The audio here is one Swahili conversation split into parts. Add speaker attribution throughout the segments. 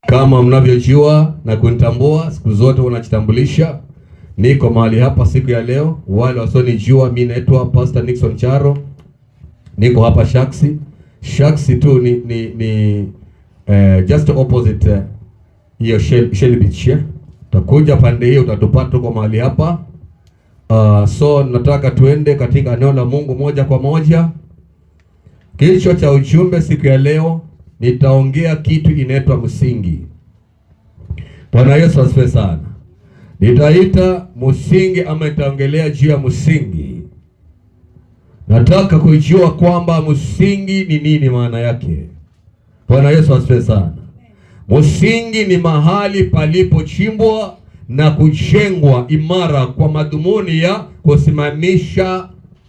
Speaker 1: Kama mnavyojua na kunitambua, siku zote unajitambulisha. Niko mahali hapa siku ya leo. Wale wasionijua, mimi naitwa Pastor Nixon Charo, niko hapa Shaxi. Shaxi tu ni just opposite hiyo Shell Beach. Utakuja pande hiyo utatupata, tuko mahali hapa. So nataka tuende katika neno la Mungu moja kwa moja. Kichwa cha ujumbe siku ya leo nitaongea kitu inaitwa msingi. Bwana Yesu asifiwe sana. Nitaita msingi ama nitaongelea juu ya msingi. Nataka kujua kwamba msingi ni nini maana yake. Bwana Yesu asifiwe sana. Msingi ni mahali palipochimbwa na kujengwa imara kwa madhumuni ya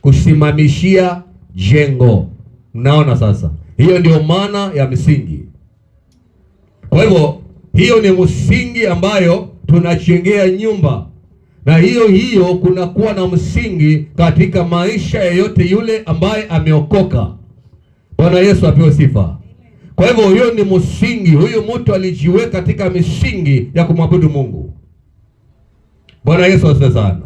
Speaker 1: kusimamishia jengo. Mnaona sasa, hiyo ndio maana ya msingi. Kwa hivyo hiyo ni msingi ambayo tunajengea nyumba, na hiyo hiyo kunakuwa na msingi katika maisha yeyote yule ambaye ameokoka. Bwana Yesu apewe sifa. Kwa hivyo hiyo ni msingi, huyu mtu alijiweka katika misingi ya kumwabudu Mungu. Bwana Yesu asifiwe sana.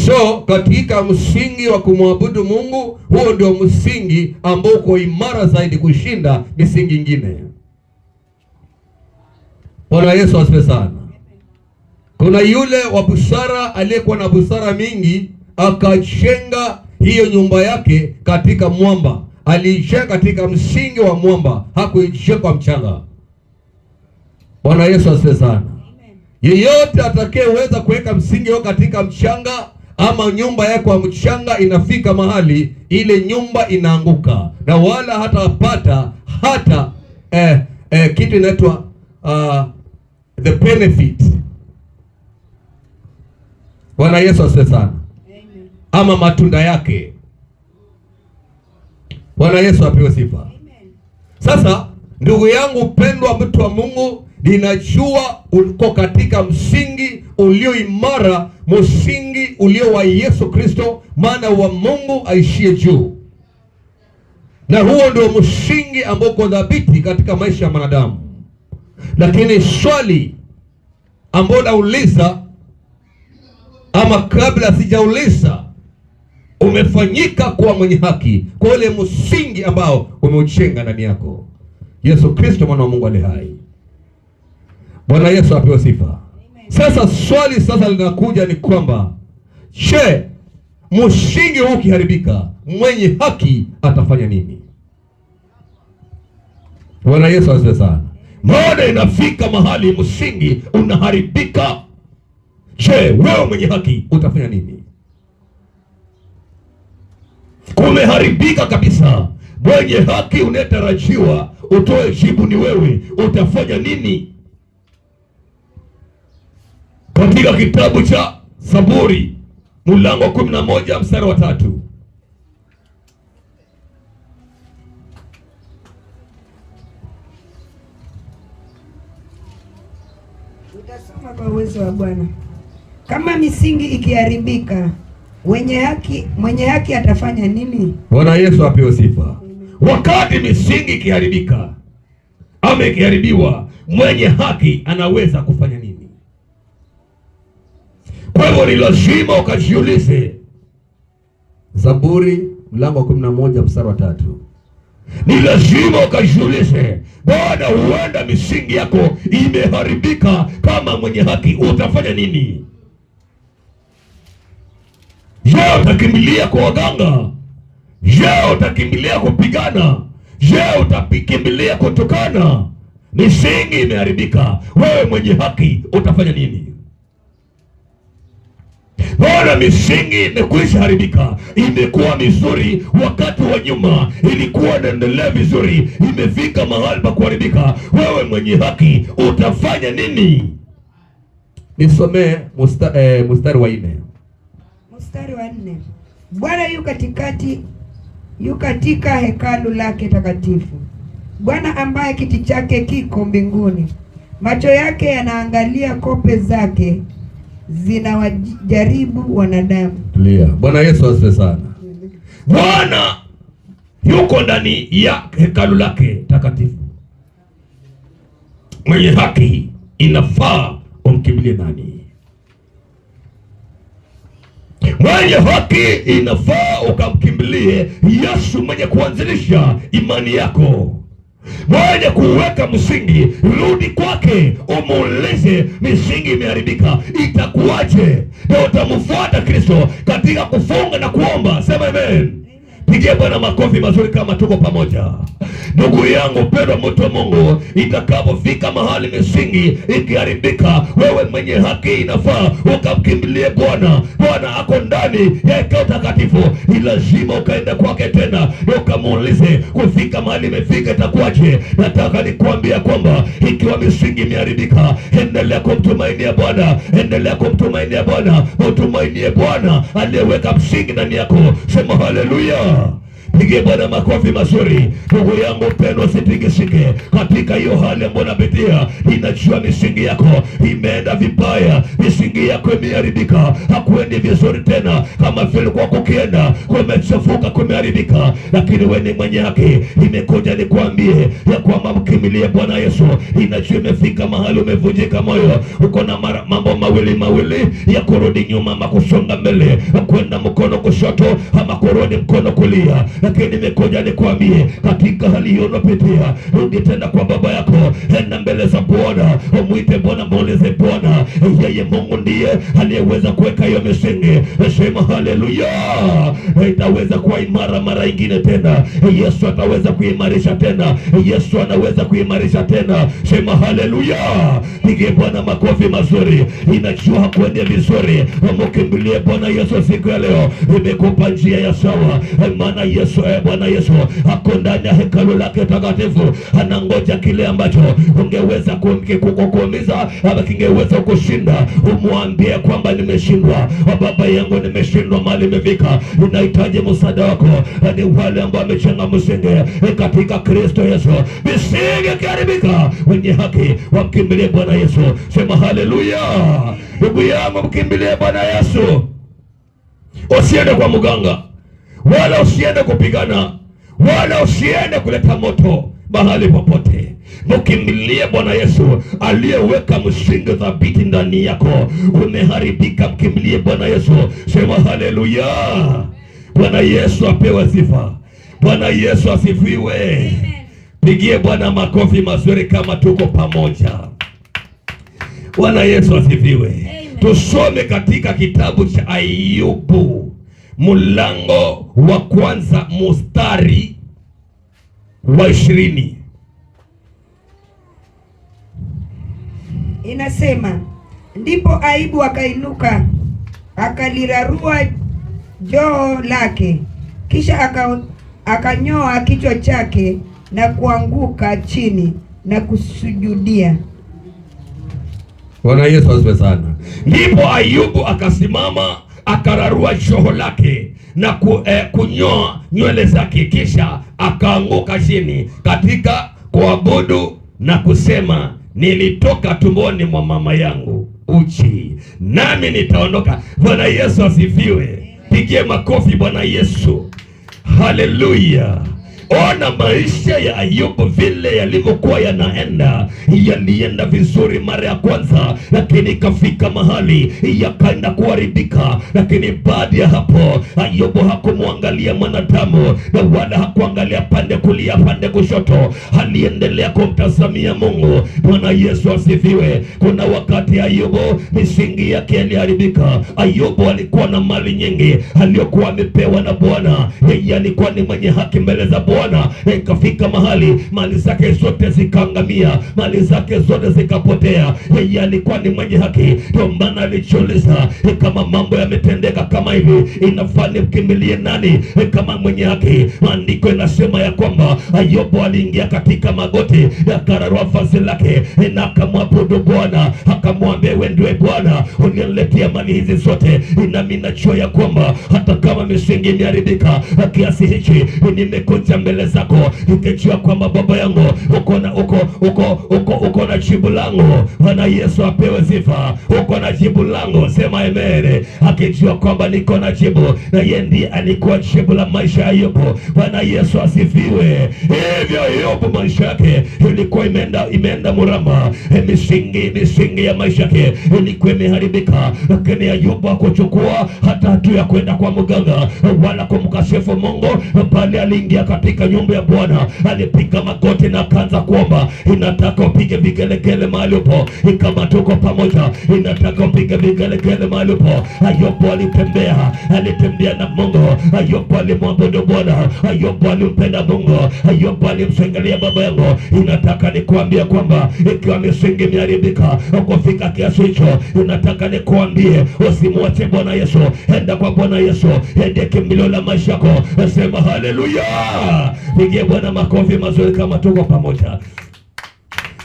Speaker 1: So katika msingi wa kumwabudu Mungu, huo ndio msingi ambao uko imara zaidi kushinda misingi ingine. Bwana Yesu asifiwe sana. Kuna yule wa busara aliyekuwa na busara mingi, akajenga hiyo nyumba yake katika mwamba. Aliijenga katika msingi wa mwamba, hakuijenga kwa mchanga. Bwana Yesu asifiwe sana. Yeyote atakayeweza kuweka msingi wake katika mchanga ama nyumba yake kwa mchanga, inafika mahali ile nyumba inaanguka na wala hatapata hata kitu inaitwa the benefit. Bwana Yesu asifiwe sana. Ama matunda yake. Bwana Yesu apewe sifa. Sasa ndugu yangu pendwa, mtu wa Mungu, ninajua uko katika msingi ulio imara, msingi ulio wa Yesu Kristo, maana wa Mungu aishie juu, na huo ndio msingi ambao uko dhabiti katika maisha ya mwanadamu. Lakini swali ambalo nauliza, ama kabla sijauliza, umefanyika kuwa mwenye haki kwa ule msingi ambao umeujenga ndani yako, Yesu Kristo mwana wa Mungu aliye hai. Bwana Yesu apewe sifa. Sasa swali sasa linakuja ni kwamba, je, msingi huu ukiharibika, mwenye haki atafanya nini? Bwana Yesu asifiwe sana. Maana inafika mahali msingi unaharibika. Je, wewe mwenye haki utafanya nini? Kumeharibika kabisa. Mwenye haki unayetarajiwa utoe jibu ni wewe, utafanya nini? Katika kitabu cha Zaburi mlango wa 11 mstari wa 3.
Speaker 2: Nitasoma kwa uwezo wa Bwana. Kama misingi ikiharibika, mwenye haki atafanya nini?
Speaker 1: Bwana Yesu apewe sifa. Wakati misingi ikiharibika ama ikiharibiwa, mwenye haki anaweza kufanya nini? Kwa hivyo ni lazima ukajiulize. Zaburi mlango wa 11 mstari wa 3. Ni lazima ukajiulize, Bwana, huenda misingi yako imeharibika, kama mwenye haki utafanya nini? Je, utakimbilia kwa waganga? Je, utakimbilia kupigana? Je, utakimbilia kutukana? Misingi imeharibika, wewe mwenye haki utafanya nini? Bwana, misingi imekwisha haribika, imekuwa mizuri wakati wa nyuma, ilikuwa inaendelea vizuri, imefika mahali pa kuharibika. Wewe mwenye haki utafanya nini? Nisomee mstari wa 4.
Speaker 2: Mstari wa 4. Bwana yu katika hekalu lake takatifu. Bwana ambaye kiti chake kiko mbinguni, macho yake yanaangalia, kope zake zinawajaribu wanadamu.
Speaker 1: Tulia. Bwana Yesu asifiwe sana. Bwana yuko ndani ya hekalu lake takatifu. Mwenye haki inafaa umkimbilie nani? Mwenye haki inafaa ukamkimbilie Yesu, mwenye kuanzilisha imani yako, mwenye kuweka msingi. Rudi kwake, umuulize, misingi imeharibika, itakuwaje? Na utamfuata Kristo katika kufunga na kuomba. Sema amen. Pigie Bwana makofi mazuri kama tuko pamoja. Ndugu yangu pendwa, mtu wa Mungu, itakapofika mahali misingi ikiharibika, wewe mwenye haki inafaa ukamkimbilie Bwana. Bwana ako ndani ya hekalu takatifu, ni lazima ukaenda kwake tena na ukamuulize, kufika mahali imefika itakuwaje? Nataka nikuambia kwamba ikiwa misingi imeharibika, endelea kumtumainia Bwana, endelea kumtumainia Bwana, mtumainie Bwana aliyeweka msingi ndani yako. Sema haleluya. Pigie Bwana makofi mazuri. Ndugu yangu mpendwa, usitikisike katika hiyo hali ambayo unapitia. Ninajua misingi yako imeenda vibaya, misingi yako imeharibika, hakuendi vizuri tena kama vile kwa kukienda, kumechafuka, kumeharibika, lakini wewe ni mwenye haki. Nimekuja nikuambie ya kwamba mkimbilie Bwana Yesu. Ninajua imefika mahali umevunjika moyo, uko na mambo mawili mawili ya kurudi nyuma ama kusonga mbele, kwenda mkono kushoto ama kurudi mkono kulia, lakini nimekuja nikwambie katika hali hiyo unapitia, rudi tena kwa baba yako, enda mbele za Bwana, umwite Bwana, muulize Bwana, yeye Mungu ndiye aliyeweza kuweka hiyo misingi. Sema haleluya! Itaweza kuwa imara mara ingine tena. Yesu ataweza kuimarisha tena. Yesu anaweza kuimarisha tena. Sema haleluya! Pigie Bwana makofi mazuri. Inajua hakuende vizuri, mkimbilie Bwana Yesu siku ya leo. Imekupa njia ya sawa, maana Yesu, Bwana Yesu ako ndani ya hekalu lake takatifu, anangoja kile ambacho ungeweza kukuumiza ama kingeweza kushinda, umwambie kwamba nimeshindwa, baba yangu, nimeshindwa, mahali imefika, ninahitaji msaada wako. Ni wale ambao wamechenga msingi katika Kristo Yesu. Misingi ikiharibika, wenye haki wamkimbilie Bwana Yesu. Sema haleluya! Ndugu yangu, mkimbilie Bwana Yesu. Usiende kwa mganga, wala usiende kupigana, wala usiende kuleta moto mahali popote. Mkimbilie Bwana Yesu aliyeweka msingi thabiti ndani yako. Umeharibika, mkimbilie Bwana Yesu. Sema haleluya! Bwana Yesu apewe sifa. Bwana Yesu asifiwe. Pigie Bwana makofi mazuri kama tuko pamoja. Bwana Yesu asifiwe. Tusome katika kitabu cha Ayubu mlango wa kwanza mstari wa 20.
Speaker 2: Inasema, ndipo Ayubu akainuka akalirarua joho lake, kisha akanyoa kichwa chake na kuanguka chini na kusujudia.
Speaker 1: Bwana Yesu asifiwe sana. Ndipo Ayubu akasimama akararua joho lake na kunyoa nywele zake, kisha akaanguka chini katika kuabudu na kusema, nilitoka tumboni mwa mama yangu uchi, nami nitaondoka. Bwana Yesu asifiwe. Pigie makofi Bwana Yesu. Haleluya. Ona maisha ya Ayubu vile yalivyokuwa yanaenda. Yalienda vizuri mara ya kwanza, lakini ikafika mahali yakaenda kuharibika. Lakini baada ya hapo Ayubu hakumwangalia mwanadamu na wala hakuangalia pande kulia pande kushoto, aliendelea kumtazamia Mungu. Bwana Yesu asifiwe. Kuna wakati Ayubu misingi yake iliharibika. Ayubu alikuwa na mali nyingi aliyokuwa amepewa na Bwana, yeye alikuwa ni mwenye haki mbele za Bwana. Ikafika mahali mali zake zote zikaangamia, mali zake zote zikapotea. Yeye alikuwa ni mwenye haki, ndio maana alijiuliza, kama mambo yametendeka kama hivi, inafaa nimkimbilie nani kama mwenye haki? Maandiko inasema ya kwamba Ayubu aliingia katika magoti, akararua vazi lake na akamwabudu Bwana, akamwambia, wewe ndiwe Bwana uliyeniletea mali hizi zote, nami najua ya kwamba hata kama misingi imeharibika kiasi hichi, nimekuja mbele mbele zako nikijua kwamba Baba yangu uko na uko uko uko uko na jibu langu. Bwana Yesu apewe sifa. Uko na jibu langu, sema amen. Akijua kwamba niko na jibu, na yeye ndiye alikuwa jibu la maisha ya Ayubu. Bwana Yesu asifiwe. Hivyo Ayubu maisha yake ilikuwa imeenda murama, misingi ya maisha yake ilikuwa imeharibika, lakini Ayubu hakuchukua hata hatua ya kwenda kwa mganga wala kumkashifu Mungu, bali aliingia katika nyumba ya Bwana, alipiga magoti na akaanza kuomba. Inataka upige vigelegele mahali upo, kama tuko pamoja, inataka upige vigelegele mahali upo. Ayubu alitembea na Mungu. Ayubu alimwabudu Bwana, Ayubu alimpenda Mungu, Ayubu alimsengelia baba yangu. Inataka nikuambie kwamba ikiwa misingi imeharibika kufika kiasi hicho, inataka nikuambie usimwache Bwana Yesu, enda kwa Bwana Yesu, ende kimbilio la maisha yako. Sema haleluya, pigie Bwana makofi mazuri kama tuko pamoja.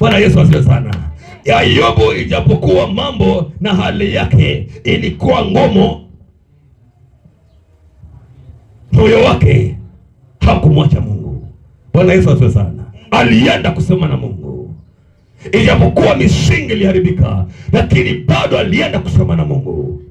Speaker 1: Bwana Yesu asifiwe sana. Ayubu, ijapokuwa mambo na hali yake ilikuwa ngumu, moyo wake hakumwacha Mungu. Bwana Yesu asifiwe sana. Alienda kusema na Mungu, ijapokuwa misingi iliharibika, lakini bado alienda kusema na Mungu.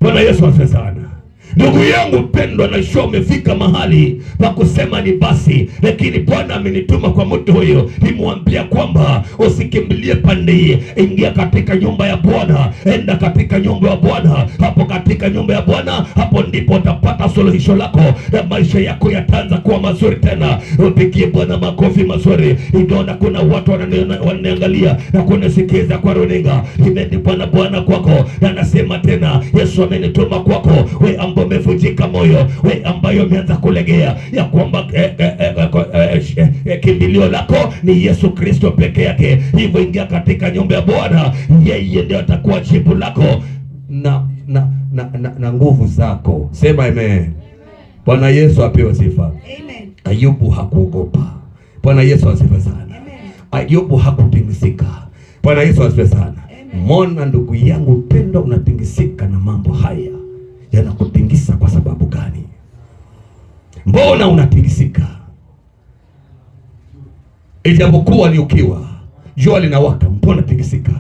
Speaker 1: Bwana Yesu asifiwe sana. Ndugu yangu mpendwa, najua umefika mahali pa kusema ni basi, lakini Bwana amenituma kwa mtu huyo nimwambia kwamba usikimbilie pande hii, ingia katika nyumba ya Bwana, enda katika nyumba ya Bwana. Hapo katika nyumba ya Bwana, hapo ndipo utapata suluhisho lako na maisha yako yataanza kuwa mazuri tena. Upigie Bwana makofi mazuri. Ninaona kuna watu wananiangalia na kunisikiza kwa runinga. Nimeandikwa na Bwana kwako, na nasema tena, Yesu amenituma kwako we ambao umevunjika moyo, we ambayo umeanza kulegea, ya kwamba kimbilio lako ni Yesu Kristo peke yake. Hivyo ingia katika nyumba ya Bwana, yeye ndiye atakuwa jibu lako na nguvu zako. Sema amen. Bwana Yesu apewe sifa.
Speaker 2: Amen.
Speaker 1: Ayubu hakuogopa. Bwana Yesu asifiwe sana.
Speaker 2: Amen.
Speaker 1: Ayubu hakutingisika. Bwana Yesu asifiwe sana.
Speaker 2: Amen.
Speaker 1: Mbona ndugu yangu mpendwa, unatingisika na mambo haya? Yanakutingisa kwa sababu gani? Mbona unatingisika? Ijapokuwa ni ukiwa, jua linawaka, mbona unatingisika?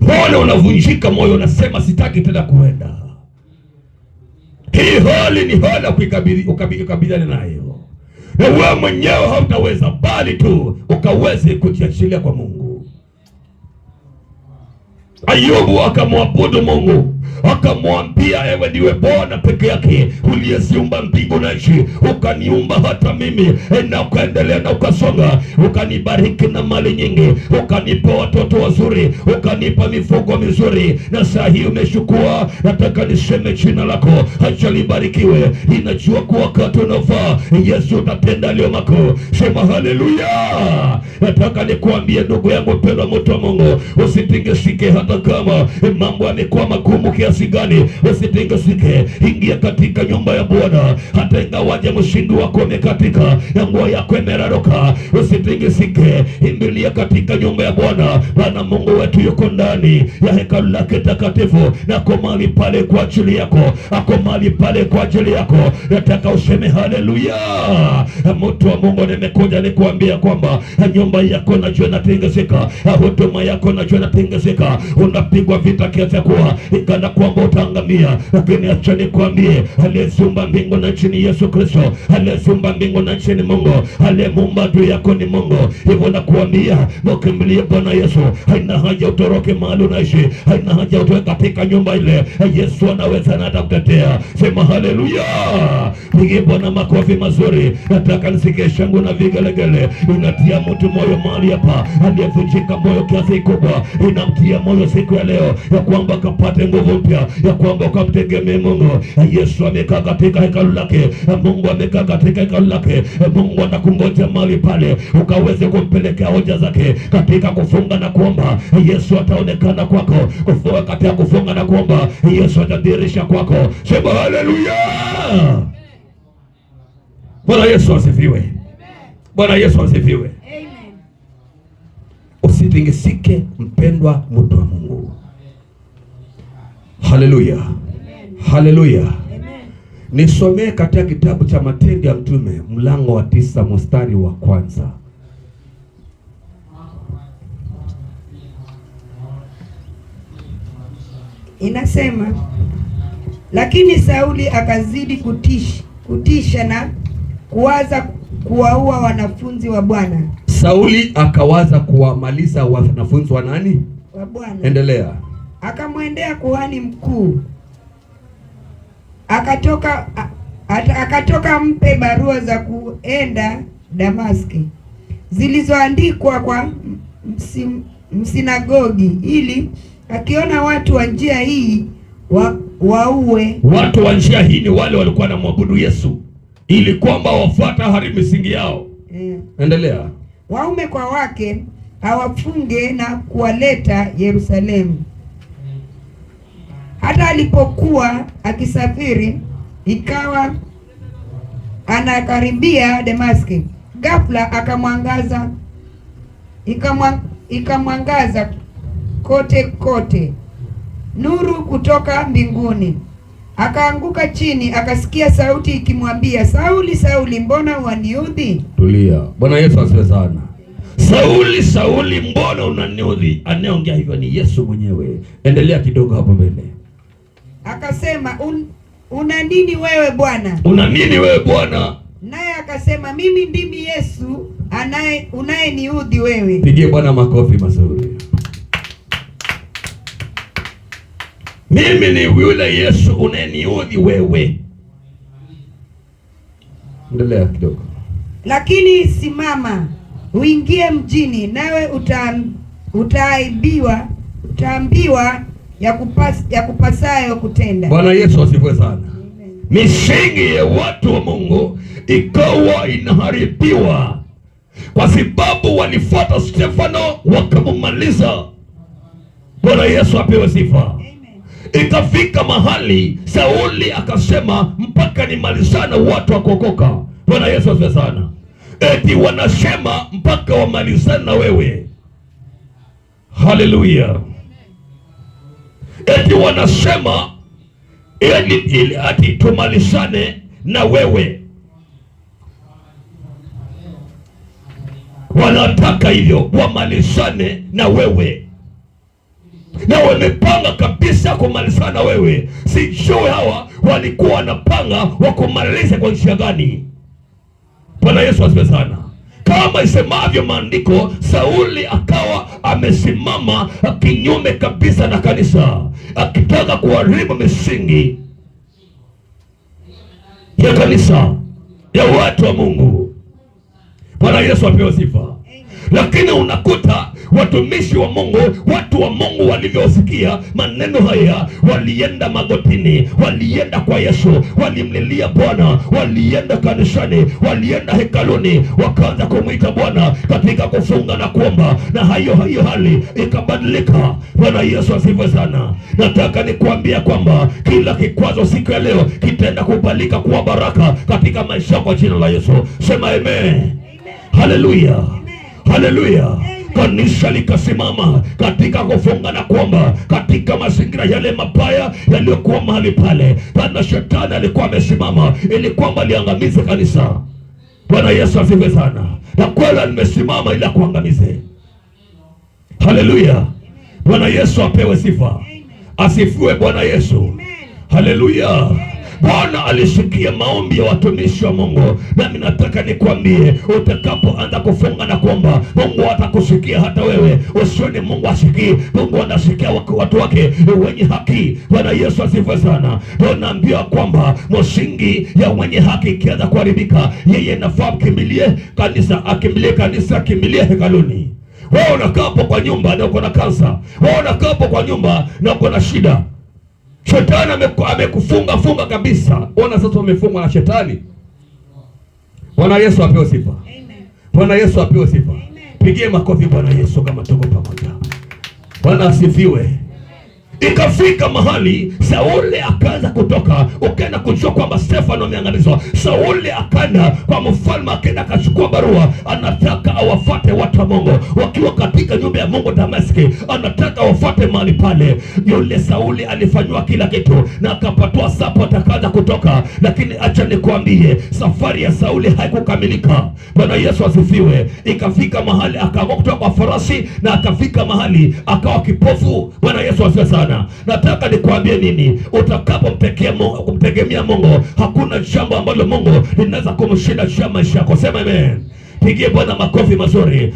Speaker 1: Mbona unavunjika moyo, unasema sitaki tena kuenda? Hii hali ni hali ya kukabiliana nayo, na wewe mwenyewe hautaweza, bali tu ukaweze kujiachilia kwa Mungu. Ayubu akamwabudu Mungu, akamwambia, ewe ndiwe Bwana peke yake uliyeziumba mbingu na nchi, ukaniumba hata mimi, na ukaendelea na ukasonga, ukanibariki na mali nyingi, ukanipa watoto wazuri, ukanipa mifugo mizuri, na saa hii umeshukua. Nataka niseme jina lako acha libarikiwe. Ninajua kuwa wakati unafaa, Yesu utatenda yaliyo makuu. Sema haleluya. Nataka nikuambie ndugu yangu mpendwa, mtu wa Mungu, usitingisike hata kama mambo yamekuwa magumu kiasi gani, usitingisike. Ingia katika nyumba ya Bwana, hata ingawaje msingi wako umekatika na nguo yako imeraruka, usitingisike. Imbilia katika nyumba ya Bwana, maana Mungu wetu yuko ndani ya hekalu lake takatifu, na ako mahali pale kwa ajili yako, ako mahali pale kwa ajili yako. Nataka useme haleluya. Mtu wa Mungu, nimekuja nikuambia kwamba nyumba yako najua inatingisika, huduma yako najua inatingisika, unapigwa vita kiasi kuwa ikana kwamba utaangamia, lakini acha nikwambie, aliyeziumba mbingu na nchi ni Yesu Kristo, aliyeziumba mbingu na nchi ni Mungu, aliyemuumba adui yako ni Mungu. Hivyo nakuambia mkimbilie Bwana Yesu. Haina haja utoroke mahali unaishi, haina haja utoke katika nyumba ile. Yesu anaweza na atakutetea. Sema haleluya, pigie Bwana makofi mazuri. Nataka nisikie shangwe na vigelegele. Inatia mtu moyo mahali hapa, aliyevunjika moyo kiasi kikubwa, inamtia moyo siku ya leo ya kwamba akapate nguvu mpya, ya kwamba ukamtegemee Mungu. Yesu amekaa katika hekalu lake, Mungu amekaa katika hekalu lake. Mungu anakungoja mahali pale ukaweze kumpelekea hoja zake katika kufunga na kuomba. Yesu ataonekana kwako kufunga, katika kufunga na kuomba Yesu atadhihirisha kwako. Sema haleluya. Bwana Yesu asifiwe. Bwana Yesu asifiwe.
Speaker 2: Amen.
Speaker 1: Usitingisike mpendwa mtu wa Mungu. Haleluya, haleluya.
Speaker 2: Amen.
Speaker 1: Nisomee katika kitabu cha Matendo ya Mtume mlango wa 9 mstari wa 1.
Speaker 2: Inasema, lakini Sauli akazidi kutisha na kuwaza kuwaua wanafunzi wa Bwana.
Speaker 1: Sauli akawaza kuwamaliza wanafunzi wa nani?
Speaker 2: Wa Bwana.
Speaker 1: Endelea.
Speaker 2: Akamwendea kuhani mkuu, akatoka mpe barua za kuenda Damaski zilizoandikwa kwa msinagogi, ili akiona watu wa njia hii waue.
Speaker 1: Watu wa njia hii ni wale walikuwa wanamwabudu Yesu, ili kwamba wafuata hadi misingi yao. Endelea.
Speaker 2: Waume kwa wake awafunge na kuwaleta Yerusalemu. Hata alipokuwa akisafiri, ikawa anakaribia Damaski, ghafla ikamwangaza kote kote nuru kutoka mbinguni. Akaanguka chini, akasikia sauti ikimwambia, Sauli, Sauli, mbona waniudhi?
Speaker 1: Tulia. Bwana Yesu asifiwe sana. Sauli, Sauli, mbona unaniudhi? Anayeongea hivyo ni Yesu mwenyewe. Endelea kidogo hapo mbele.
Speaker 2: Akasema, una nini wewe Bwana?
Speaker 1: Una nini wewe Bwana?
Speaker 2: Naye akasema, mimi ndimi Yesu unayeniudhi wewe.
Speaker 1: Pigie Bwana makofi mazuri. Mimi ni yule Yesu unayeniudhi wewe. Endelea kidogo.
Speaker 2: Lakini simama, uingie mjini, nawe utaambiwa ya kupasayo kutenda.
Speaker 1: Bwana Yesu asifiwe sana. Misingi ya watu wa Mungu ikawa inaharibiwa kwa sababu walifuata Stefano wakamumaliza. Bwana Yesu apewe sifa. Ikafika mahali Sauli akasema mpaka nimalizane watu wa kuokoka. Bwana Yesu asifiwe sana. Eti wanasema mpaka wamalizane na wewe. Haleluya. Eti wanasema ili ati tumalizane na wewe. Wanataka hivyo, wamalizane na wewe. Na wamepanga kabisa kumalizana na wewe. Sijui hawa walikuwa wanapanga wakumalize kwa njia gani. Bwana Yesu asifiwe sana. Kama isemavyo maandiko, Sauli akawa amesimama kinyume kabisa na kanisa, akitaka kuharibu misingi ya kanisa, ya watu wa Mungu. Bwana Yesu apewe sifa. Lakini unakuta watumishi wa Mungu, watu wa Mungu walivyosikia maneno haya, walienda magotini, walienda kwa Yesu, walimlilia Bwana, walienda kanisani, walienda hekaluni, wakaanza kumuita Bwana katika kufunga na kuomba, na hayo hali ikabadilika. Bwana Yesu asifiwe sana. Nataka nikuambia kwamba kila kikwazo siku ya leo kitaenda kubadilika kuwa baraka katika maisha kwa jina la Yesu. Sema amen. Haleluya. Haleluya. Kanisa likasimama katika kufunga na kuomba katika mazingira yale mabaya yaliyokuwa mahali pale. Kana shetani alikuwa amesimama ili kwamba liangamize kanisa. Bwana Yesu asifiwe sana. Na kweli amesimama ili akuangamize. Haleluya. Bwana Yesu apewe sifa. Asifiwe Bwana Yesu. Haleluya. Bwana alisikia maombi ya watumishi wa Mungu. Nami nataka nikwambie, utakapoanza kufunga na kuomba, Mungu atakusikia hata wewe. Usione Mungu asikii. Mungu anasikia watu wake wenye haki. Bwana Yesu asifiwe sana. Ndio naambiwa kwamba msingi ya mwenye haki ikianza kuharibika, yeye nafaa akimbilie kanisa, akimbilie kanisa, akimbilie hekaluni. Wewe unakaa hapo kwa nyumba na uko na kansa. Wewe unakaa hapo kwa nyumba na uko na shida. Shetani amekufunga funga kabisa. Ona sasa umefungwa na shetani. Bwana Yesu apewe sifa. Bwana Yesu apewe sifa. Pigie makofi Bwana Yesu kama tuko pamoja. Bwana asifiwe. Ikafika mahali Sauli akaanza kutoka, ukaenda kujua kwamba Stefano ameangamizwa. Sauli akaenda kwa mfalme, akaenda akachukua barua, anataka awafate watu wa Mungu wakiwa katika nyumba ya Mungu Dameski, anataka awafate mahali pale. Yule Sauli alifanywa kila kitu na akapatwa support, akaanza kutoka. Lakini acha nikwambie, safari ya Sauli haikukamilika. Bwana Yesu asifiwe. Ikafika mahali akaamua kutoka kwa farasi na akafika mahali akawa kipofu. Bwana Yesu asifiwe sana. Nataka nikwambie nini, utakapomtegemea Mungu, hakuna jambo ambalo Mungu linaweza kumshinda juu ya maisha yako. Sema amen. Pigie Bwana makofi mazuri.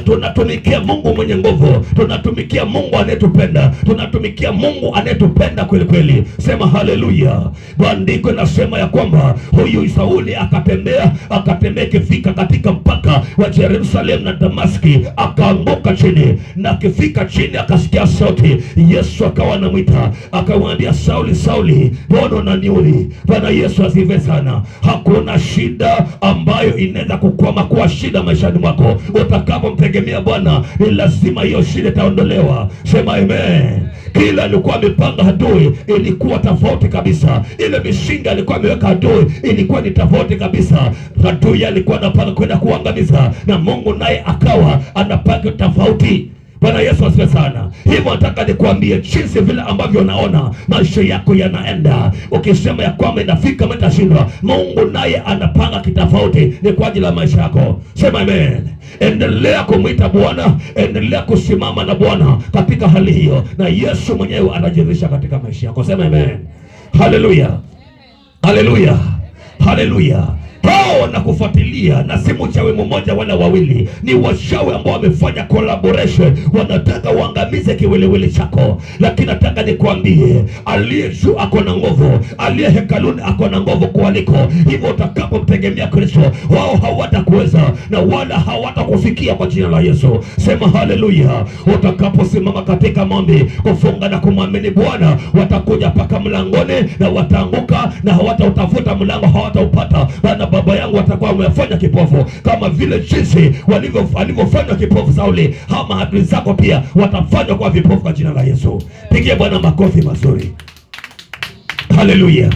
Speaker 1: Tunatumikia Mungu mwenye nguvu, tunatumikia Mungu anayetupenda, tunatumikia Mungu anayetupenda kweli kweli. Sema haleluya. Maandiko inasema ya kwamba huyu Sauli akatembea, akatembea ikifika katika mpaka wa Yerusalemu na Damaski, akaanguka chini, na akifika chini akasikia sauti. Yesu akawa anamwita, akamwambia Sauli, Sauli, mbona unaniudhi? Bwana Yesu asifiwe sana. Hakuna shida ambayo inaweza kukwama kuwa shida maishani mwako. Utakapomtegemea Bwana ni lazima hiyo shida itaondolewa. Sema amen. Kila alikuwa amepanga adui ilikuwa tofauti kabisa. Ile misingi alikuwa ameweka adui ilikuwa ni tofauti kabisa. Adui alikuwa anapanga kwenda kuangamiza, na Mungu naye akawa anapanga tofauti. Bwana Yesu asifiwe sana. Hivyo nataka nikuambie jinsi vile ambavyo unaona maisha yako yanaenda, ukisema ya kwamba inafika mtashindwa, Mungu naye anapanga kitofauti, ni kwa ajili ya maisha yako. Sema amen. Endelea kumwita Bwana, endelea kusimama na Bwana katika hali hiyo, na Yesu mwenyewe anajirisha katika maisha yako. Sema amen. Haleluya, haleluya, haleluya. Hao wanakufuatilia na si mchawi mmoja wala wawili, ni washawi ambao wamefanya collaboration, wanataka waangamize kiwiliwili chako. Lakini nataka nikwambie, aliye juu ako na nguvu, aliye hekaluni ako na nguvu kualiko. Hivyo utakapomtegemea Kristo, wao hawatakuweza na wala hawatakufikia kwa jina la Yesu. Sema haleluya. Utakaposimama katika maombi, kufunga na kumwamini Bwana, watakuja mpaka mlangoni na wataanguka na hawatautafuta mlango, hawataupata. Bana baba yangu watakuwa wamefanya kipofu kama vile jinsi alivyofanywa kipofu Sauli. Hawa maadui zako pia watafanywa kwa vipofu kwa jina la Yesu. Pigie Bwana makofi mazuri. Haleluya,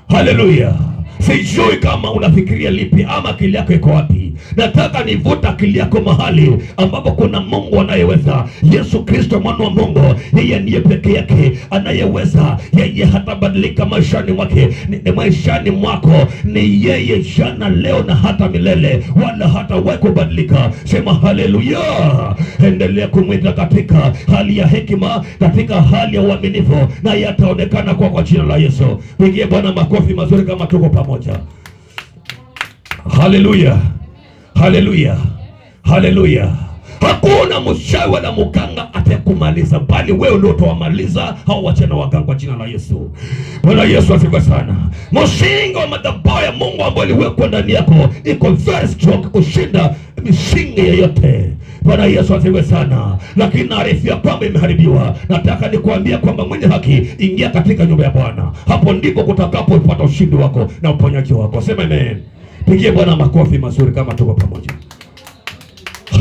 Speaker 1: haleluya. Sijui kama unafikiria lipi ama akili yako iko wapi. Nataka nivuta akili yako mahali ambapo kuna Mungu anayeweza. Yesu Kristo mwana wa Mungu, yeye ndiye peke yake anayeweza. Yeye hatabadilika maishani mwake, ni maishani mwako ni yeye jana, leo na hata milele, wala hatawahi kubadilika. Sema haleluya. Endelea kumwita katika hali ya hekima, katika hali ya uaminifu, na yataonekana kwa jina la Yesu. Pigie Bwana makofi mazuri kama tuko pamoja. Haleluya, haleluya, haleluya. Hakuna mchawi wala mganga atakumaliza, bali wewe ndio utawamaliza hao wachana waganga kwa jina la Yesu. Bwana Yesu asifiwe sana. Msingi wa madhabahu ya Mungu ambayo iliwekwa ndani yako iko very strong kushinda misingi yoyote. Bwana Yesu asifiwe sana. Lakini naarifu ya kwamba imeharibiwa. Nataka nikuambia kwamba mwenye haki, ingia katika nyumba ya Bwana, hapo ndipo kutakapopata ushindi wako na uponyaji wako. Sema amen. Pigie Bwana makofi mazuri kama tuko pamoja.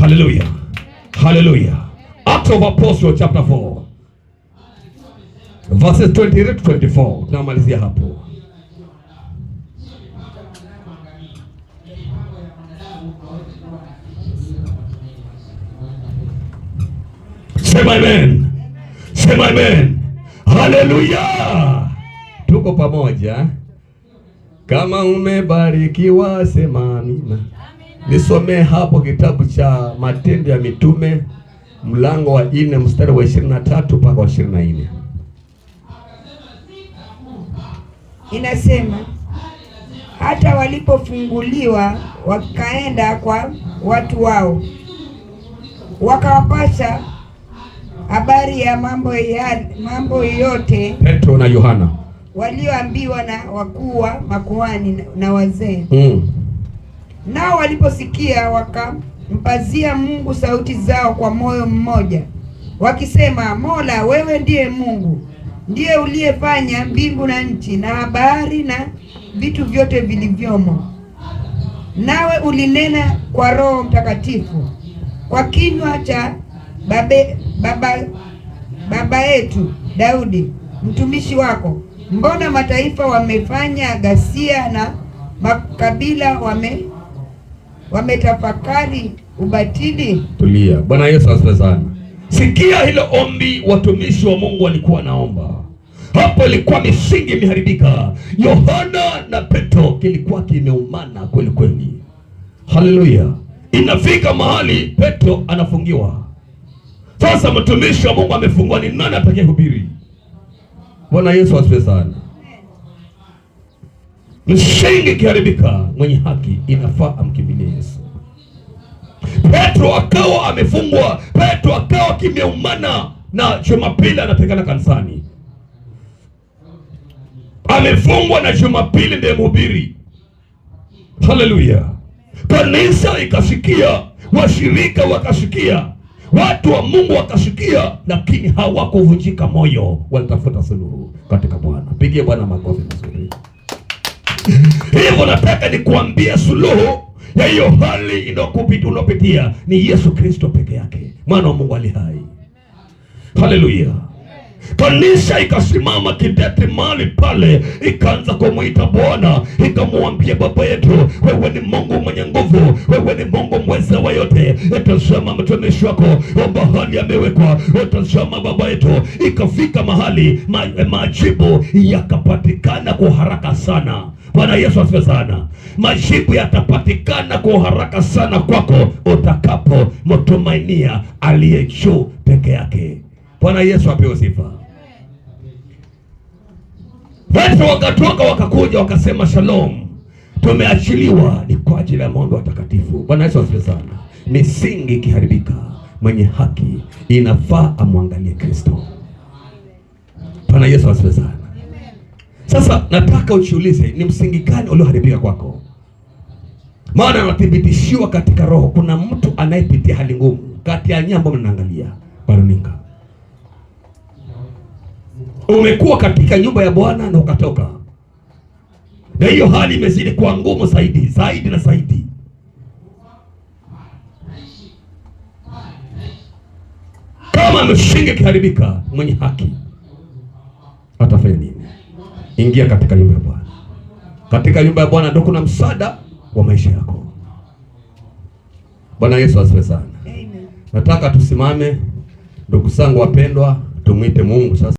Speaker 1: Haleluya, haleluya. Acts of Apostles chapter 4 verses 23 to 24. Tunamalizia hapo. Sema amen. Sema amen. Haleluya. Tuko pamoja. Kama umebarikiwa sema amina. Nisomee hapo kitabu cha Matendo ya Mitume mlango wa 4 mstari wa 23 mpaka wa 24.
Speaker 2: Inasema, hata walipofunguliwa wakaenda kwa watu wao, wakawapasha habari ya mambo yote
Speaker 1: Petro na Yohana
Speaker 2: walioambiwa na wakuu wa makuhani na wazee. Nao waliposikia wakampazia Mungu sauti zao kwa moyo mmoja, wakisema, Mola, wewe ndiye Mungu, ndiye uliyefanya mbingu na nchi na bahari na vitu vyote vilivyomo. Nawe ulinena kwa Roho Mtakatifu kwa kinywa cha baba yetu Daudi mtumishi wako. Mbona mataifa wamefanya ghasia na makabila wametafakari ubatili?
Speaker 1: Tulia. Bwana Yesu asifiwe sana. Sikia hilo ombi watumishi wa Mungu walikuwa naomba. Hapo ilikuwa misingi imeharibika. Yohana na Petro kilikuwa kimeumana kweli kweli. Haleluya! Inafika mahali Petro anafungiwa. Sasa mtumishi wa Mungu amefungwa, ni nani atakayehubiri? Bwana Yesu asifiwe sana. Msingi ikiharibika, mwenye haki inafaa amkimbilie Yesu. Petro akawa amefungwa, Petro akawa kimeumana, na Jumapili anatekana kanisani, amefungwa na Jumapili ndiye mhubiri. Haleluya! Kanisa ikasikia, washirika wakasikia, watu wa Mungu wakasikia, lakini hawakuvunjika moyo, walitafuta suluhu katika Bwana. Pigie Bwana makofi mazuri. Hivyo nataka nikuambie suluhu ya hiyo hali unaopitia ni Yesu Kristo peke yake, mwana wa Mungu ali hai. Haleluya! Kanisa ikasimama kidete mahali pale, ikaanza kumwita Bwana, ikamwambia Baba yetu, wewe ni Mungu mwenye nguvu, wewe ni Mungu mweza wa yote. Tazama mtumishi wako mahali amewekwa, tazama Baba yetu. Ikafika mahali majibu yakapatikana kwa haraka sana. Bwana Yesu asifiwe sana. Majibu yatapatikana kwa haraka sana kwako utakapo mtumainia aliye juu peke yake. Bwana Yesu apewe sifa. Petro wakatoka wakakuja wakasema, shalom, tumeachiliwa ni kwa ajili ya maombi watakatifu. Bwana Yesu asifiwe sana. Misingi ikiharibika, mwenye haki inafaa amwangalie Kristo. Bwana Yesu asifiwe sana. Sasa nataka ujiulize, ni msingi gani ulioharibika kwako? Maana anathibitishiwa katika roho, kuna mtu anayepitia hali ngumu kati ya nyambo mnaangalia kwa runinga. Umekuwa katika nyumba ya Bwana na ukatoka, na hiyo hali imezidi kuwa ngumu zaidi zaidi na zaidi. Kama msingi ikiharibika, mwenye haki atafanya nini? Ingia katika nyumba ya Bwana. Katika nyumba ya Bwana ndio kuna msaada wa maisha yako. Bwana Yesu asifiwe sana.
Speaker 2: Amen.
Speaker 1: Nataka tusimame, ndugu zangu wapendwa, tumwite Mungu sasa.